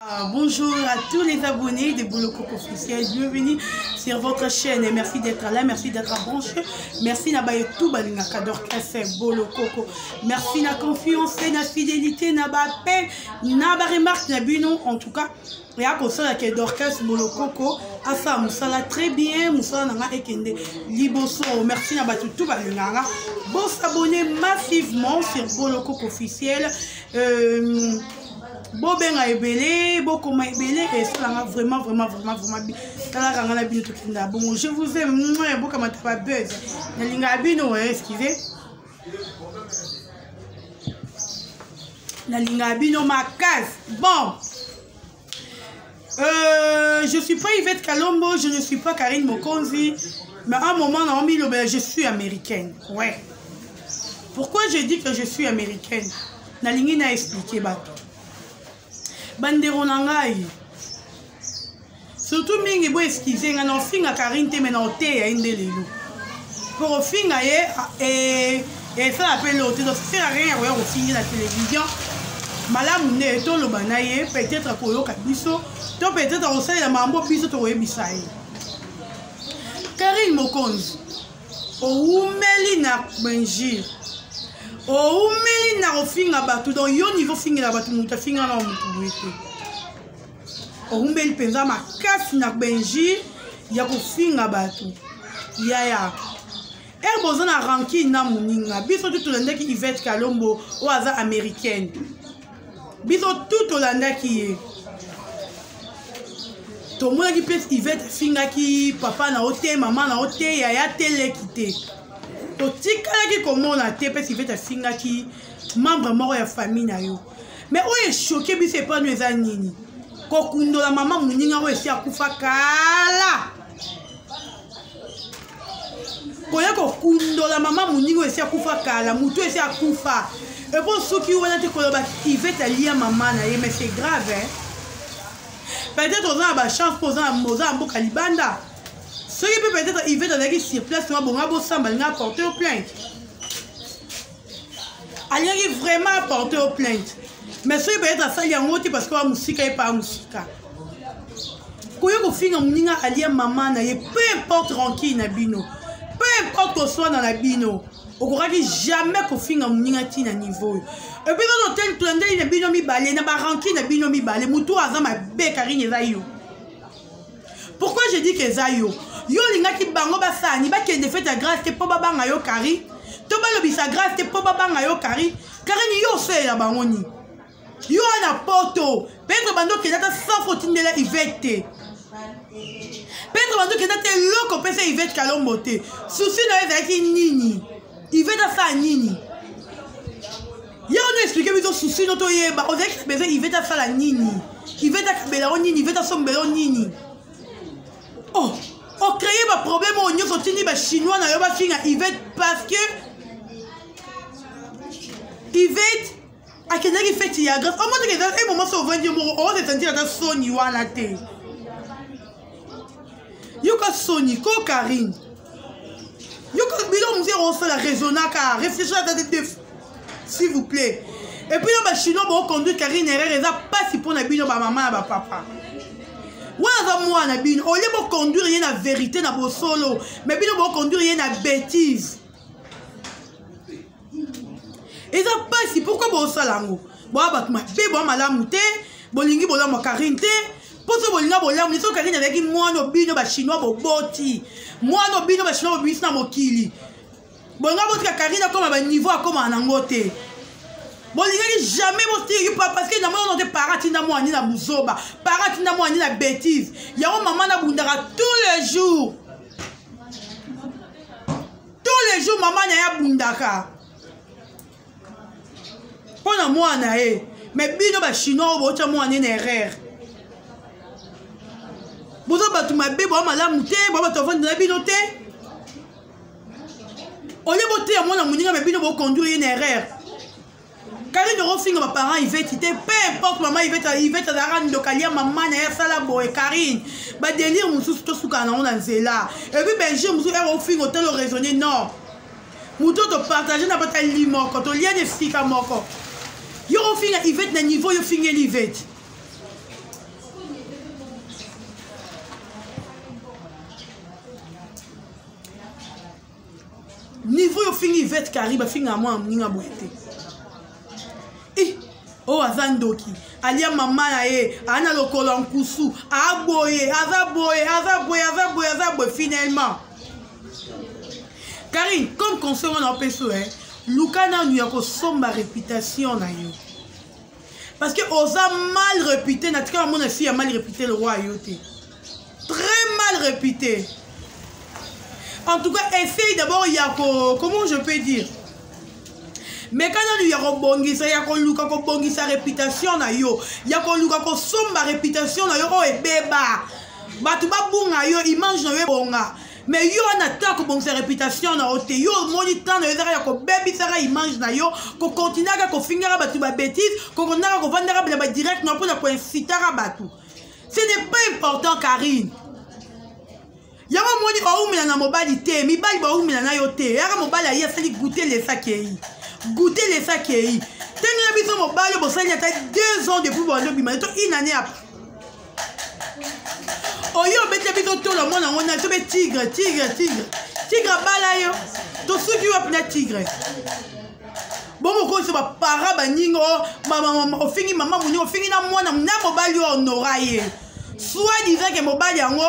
Ah, bonjour à tous les abonnés de Bolokoko Officiel. Bienvenue sur votre chaîne. Et merci d'être là, merci d'être branché. Merci na baye tout balingaka Dorcas Bolokoko. Merci na confiance, na fidélité, na ba appel, na ba remarque na bino en tout cas. Ya kosala ke Dorcas Bolokoko asala mosala très bien, mosala na nga ekende liboso. Merci na bato tout balingaka. Bo s'abonner massivement sur Bolokoko Officiel. Euh, bobenga ebele bokoma ebele esalanga vraiment vraiment vraiment vraiment bien talaka nga na bino tokenda bongo je vous aime bokamata ba buzz nalingaka bino excuse nalingaka bino makasi bon euh, je suis pas Yvette Kalombo je ne suis pas Karine Mokonzi mais à un moment Naomi Lobela je suis américaine ouais pourquoi je dis que je suis américaine nalingi na expliquer bato bandeko na ngai surtout mingi bo excuse ngai na ofinga karine te me na oteya ye nde lelo mpo kofinga ye eh, esala mpe eloko te donc sert à rien ya koya kofingi na télévision malamu nde toloba na ye peut-être akoyoka biso to peut-être akosalela makambo biso tokoyebisa ye karine mokonzi owumeli na injure owumeli na kofinga bato donc yo niveau ofingela bato moto afinga na moto boye te owumeli mpenza makasi na benjure ya kofinga bato yaya ere boza na rancune na moninga biso tu tolandaki ivete kalombo oyo aza américaine biso tu tolandaki ye tomonaki mpe ivete afingaki papa na yo te mama na yo te yaya te leki te totikalaki komona te mpe ivete afingaki membre moko ya famille na yo mais oyo echoke biso epano eza nini kokundola mama moninga oyo esi akufa kala koya kokundola mama moninga oyo esi akufa kala motu esi akufa epo soki wana te koloba ivete alia mama na ye mais c'est grave hein? peut-être oza na bachance mpo oza na mboka libanda soki mpe peut-être ivete azalaki sur place ma bonga bosamba alinga aporte yo plainte alingaki vraiment aporte yo plainte mais soki peut-être asali yango te parce que wa mosika ye pa mosika koya kofinga moninga alia mama na ye peu importe rancune na bino peu importe koswana na bino okokaki jamais kofinga moninga ntina niveau oyo epuis kaka hotel tolandeli na bino mibale na barancune na bino mibale motu aza mabe karine eza yo pourquoi je dis que eza yo yo olingaki bango basani bakende fete ya grâce te mpo babanga yo kari to balobisa grâce te mpo babanga yo kari karine yo osalela bango nini yo wana poto peut-être bando okenda ata sans otindela ivete te peut-être bando okenda te eloko opesa ivete kalombo te susi na yo ezalaki nini ivete asala nini ye wana explike biso susi no toyeba ozalaki na besoin ivete asala nini ivete akabela yo nini ivete asombela yo nini oh ocreye baproblème oyo nyonso otindi bachinois na yo bafinga ivete parce que ivete akendaki feti ya grâce omonaki eza e moment so ovandi yo moko okosesentir ata soni wana te yoka soni ko karine yoka biloko mosusu ekosala raisonnaka réfléchir ata te deux s'il vous plaît et puis na bachinois boconduire karine erreur eza mpasi mpo na bino bamama na bapapa wana aza mwana bino olie boconduire ye na vérité na bosolo mais bino boconduire ye na bêtise eza mpasi pourkui bosala yango boya bato mabe boya malamu te bolingi bolamu ya karine te mpo so bolinga bolamu so karine azalaki mwana obino bachinois boboti mwana obino bachinois bobimisi na mokili bolinga botika karine akoma baniveau akomaka nango te bolingaki jamais botiki pa parce que namoni ono te para atinda mwana na buzoba para atinda mwana na bétise yango mama nabundaka tous les jours tous les jours mama na ye abundaka mpo na mwana na ye mais bino bachinois oyo bootya mwana ye na erreur boza bato mabe boa malamu te boa bato bavandi na bino te olie boteya mwana moninga me bino boconduire ye na erreur karine okofinga baparent iveti te peu importe mama ivete ivete azalaka ndoka alia mama na ye asala boye karine badelire mosusu tosukana nango na nzela epuis benjure mosusu ere ofinga otala oraisonne non moto oyo topartage na bata li moko toliani esika moko yo ofinga ivete na niveau yo ofingeli ivete. ofingi Yvette Kari, bafingaka mwana moninga boye te. I oyo aza ndoki, alia mama na ye, aa na lokolo ya nkusu, aboye, aza boye, aza boye, aza boye, aza boye. Finalement Karine, comme conseil wana opesi oyo, luka nanu ya kosomba réputation na yo, parce que oza mal réputé. Na tika bamona fille ya mal réputé le roi yo te, très mal réputé. En tout cas, essaye d'abord ya ko, comment je peux dire, meka nanu ya kobongisa, ya koluka kobongisa réputation na yo, ya koluka kosomba réputation na yo oyo ebeba, bato babunga yo, image na yo ebonga. Mais yo wana ta kobongisa réputation na yo te. Yo omoni temps na yo ezaka ya kobebisaka image na yo, kokontinuaka kofingaka bato babêtises, kokontinuaka kovandaka na badirect na yo mpona koincitaka bato. Ce n'est pas important, Karine. Yango omoni oumela na mobali te, mibali baumela na yo te. Yaka mobali aye, asali goûter, lesaki ei goûter, lesaki ei ndenge na biso. Mobali bosali ata 2 ans depuis bando obima to une année après, oyo obetela biso tolo mwana yango na tobe tigre, tigre, tigre, tigre abala yo. Tosuki wapi na tigre? Bongo okoyisa bapara baninga, ofingi mama moninga, ofingi na mwana na mobali oyo honora ye, soit disant ke mobali yango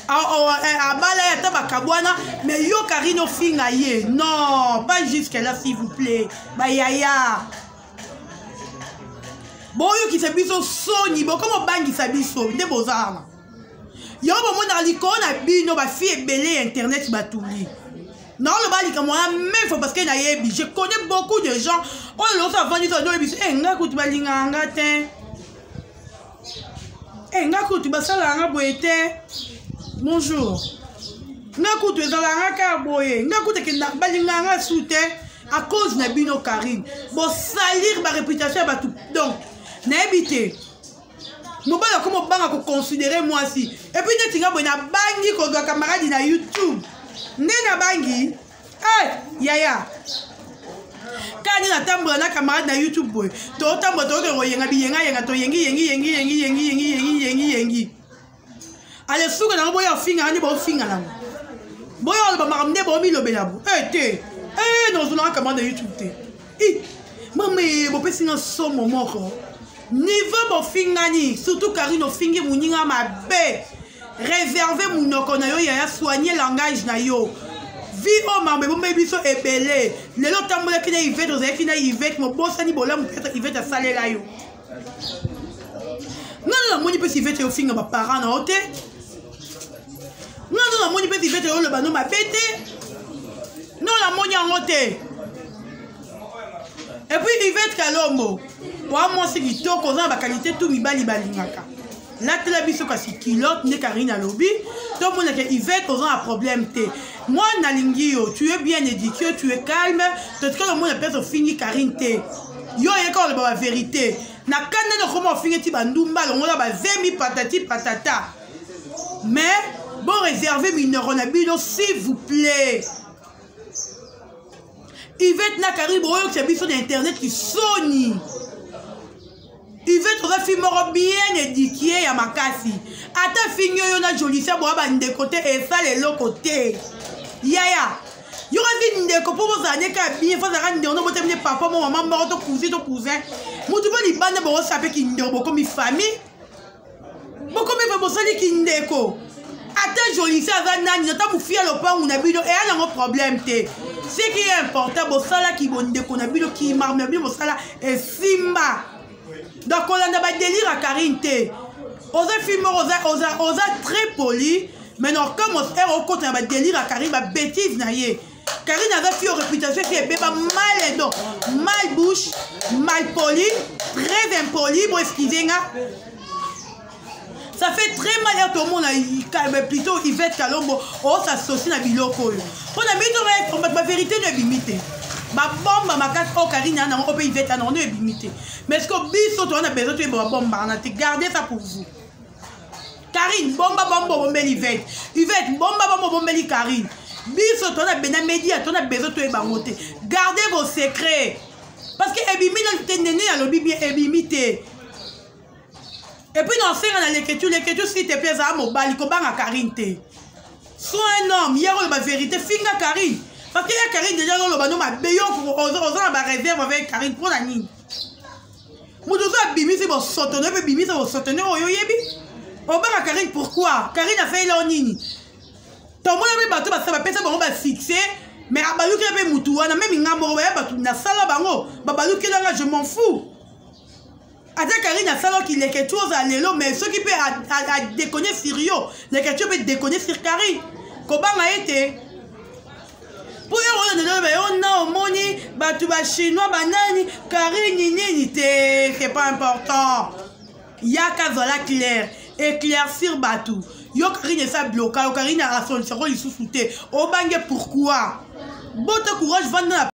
abala ye, ata bakabwana. Mais yo Karine, ofinga ye, non, pas jusque là, s'il vous plaît. Bayaya, boyokisa biso soni, bokoma obangisa biso nde boza wana. Yango bomonaka likolo na bino bafille ebele ya internet batuli. Naoloba likambo wana même fois parce que nayebi, je connais beaucoup de gens oyo loso avandi to adoyebi biso: e nga kutu balingaka nga te, e nga kutu basalaka nga boye te, bonjour, nga kutu ezalaka nga kaka boye, nga kutu ekenda balingaka nga su te. À cause na bino Karine, bosalir baréputation ya bato. Donc nayebi te, mobali akoma obanga koconsidérer mwasi. Et puis neti nga boye, nabangi kozwa camarade na YouTube nde nabangi. Hey, yaya, kani natambola na camarade na YouTube boye, totambola, toyoke koyenga biyengayenga, toyengi yengi yengi yengi yengi yengi yengi yengi yengi, ale suka nango boya ofinga nde bofinga nango, boya oloba makambo nde bomilobela bo e te. E nozolanga camarade na YouTube te. I mama, bopesi nga somo moko niveau bofingani, surtout Karine, ofingi moninga mabe. Réserve monoko na yo yaya, soigne langage na yo. Vi oyo mambo ebombeli biso ebele. Lelo otambolaki na Ivete, ozalaki na Ivete, mobosani bolamu peut-être Ivete asalela yo. Ngano namoni mpe Ivete ofinga baparent na yo te. Ngano namoni mpe Ivete oloba no mabe te. No, namoni yango te. Et puis Ivete Kalombo wa mwasi kitoko, oza na baqualité tu mibali balingaka. Latela biso kasi culotte nde Karine alobi, tomonaka Ivete oza na problème te. Moi nalingi yo, tu es bien éduqué, tu es calme. Totikala omona peut-être ofingi Karine te. Yo oyeka oloba bavérité na kanda nde okoma ofingi ti bandumba, longola bazemi, patati patata. Mais bon, réserve minoro na bino, s'il vous plaît. Ivete na Karine, boyokisa biso na internet kisoni. Ivete, oza fille moko bien éduqué ya makasi. Ata fingi oyo na jolisia boya bandeko te, esala eloko te yaya. Yoka ndeko, mpo bozala ne kaka bien, fozalaka ndeko no botemi ne papa mo mama moko to cousin to cousin motu mpo libanda bokosala mpe kindeko, bokomi famille, bokomi mpe bosali kindeko. Ata jolisi aza nani, ata mofi ya lopangu na bino, eya nango problème te. Ce qui est important, bosalaki bondeko na bino, kimarme na bino bosala esimba. Donc kolanda badélire ya Karine te. Oza fille moko oza très poli, mais non, comme ere okota na badélire ya Karine, babêtise na ye. Karine aza fille réputation esi ebeba, mal, donc mal bouche, mal poli, très impoli. Bon, excuse nga, ça fait très mal ya tomona plutôt Ivete Kalombo osassocie na biloko oyo mpona mito bato. Bavérité no ebimi te, babomba makasi oyo Karine ana yango mpe Ivete ana yango no ebimi te. Mais ce que biso toza na besoin toyeba, babomba wana te. Gardez ça pour vous. Karine, bomba bomba obombeli Ivete. Ivete, bomba bomba obombeli Karine. Biso toza na bena média, toza na besoin toyeba yango te. Gardez vos secrets, parce que ebimi nanu te. Nene alobi bien, ebimi te. Et puis naosenga na Leketu, Leketu, s'il te plaît, ezala mobali, kobanga Karine te. Sois un homme, ye oyo bavérité, finga Karine. Parce que ya Karine déjà oloba no mabe, yo oza na baréserve avec Karine mpo na nini? Moto ozo abimisi bosoto no mpe bimisa bosoto no oyo oyebi obanga Karine. Pourquoi Karine asaleli yo nini? Tomona mpe bato basala, bapesa bango basuccès, mais abalukela mpe mutu wana. Même nga moko, baya bato nasala bango babalukelanga, je m'en fous. Ata Karine asalaki Leketu ozala lelo, mais soki mpe adéconner sur yo, Leketu mpe déconner sur Karine, kobanga ye te. Mpo yo oyo ndodo yo na omoni bato bachinois banani Karine nini te, c'est pas important. Yaka, zala clair, éclaircir bato. Yo Karine esa bloka yo, Karine asolisako lisusu te, obange pourquoi? Bota courage, vanda na.